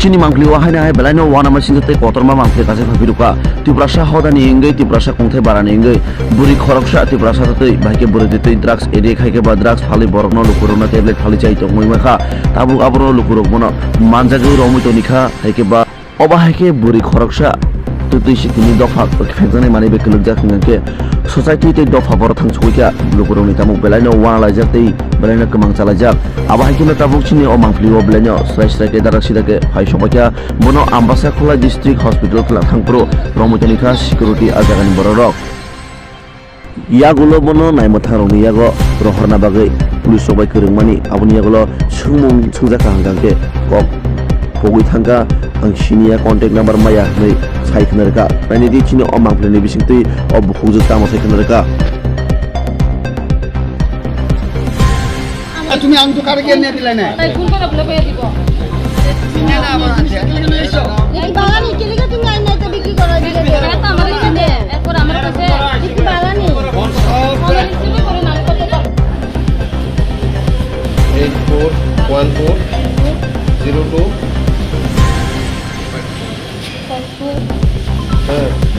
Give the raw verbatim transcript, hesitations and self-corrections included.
Chini mangpili o haino hai belai no uanama singsa tei kotorma mangpili kaisa phai phirukha. Tiprasa hodani wngwi, Tiprasa kongthai barani wngwi, bwrwi khoroksa Tiprasa twi, bahai khe bwrwi twi drugs addict, hai khe ba drugs phalwi borokno lukurokno tablet phalwi chai tongwi mankha. Tabuk abono lukurok bono manjagwi romwi tongwi kha, hai khe ba obo hai khe bwrwi khoroksa twi twi sikini dopha phekjaknai manwi bai kwlwkjak hwnkhe society tei dopha borok thang sugwi kha. Lukurokni tabuk belai no uanalaijak tei belai no kwmang chalaijak. Abo hai kheno tabuk chini o mangpili o belai no srai srai khe darak sida khe phai sokbai kha. Bono Ambasa Khola District Hospital khwlak thangphuru romwi tongwi kha security a jagani borok rok. Yagulo bono naimwthang rokni yago rohorna bagwi police rok bai kwrwngmani, aboni yagulo swngmung swngjak kha hwnkha khe kok pogwi thangkha, ang siniya contact number maya hwnwi sai khna rwkha. Nainidi chini o mangpili ni bisingtwi o bukhukjwk tamo sai khna rwkha. তুমি আনতো কারে কে নিয়ে দিলে না? এই ফোন করে বলে কয়ে দিব। এই বাগানে কে লিখে তুমি আইন নাই তো বিক্রি করো দিকে দে। এরপর আমার কাছে কি বাগানে? আমার রিসিভ করে না, আমি করতে পারবো। Eight four one four zero two। হ্যাঁ।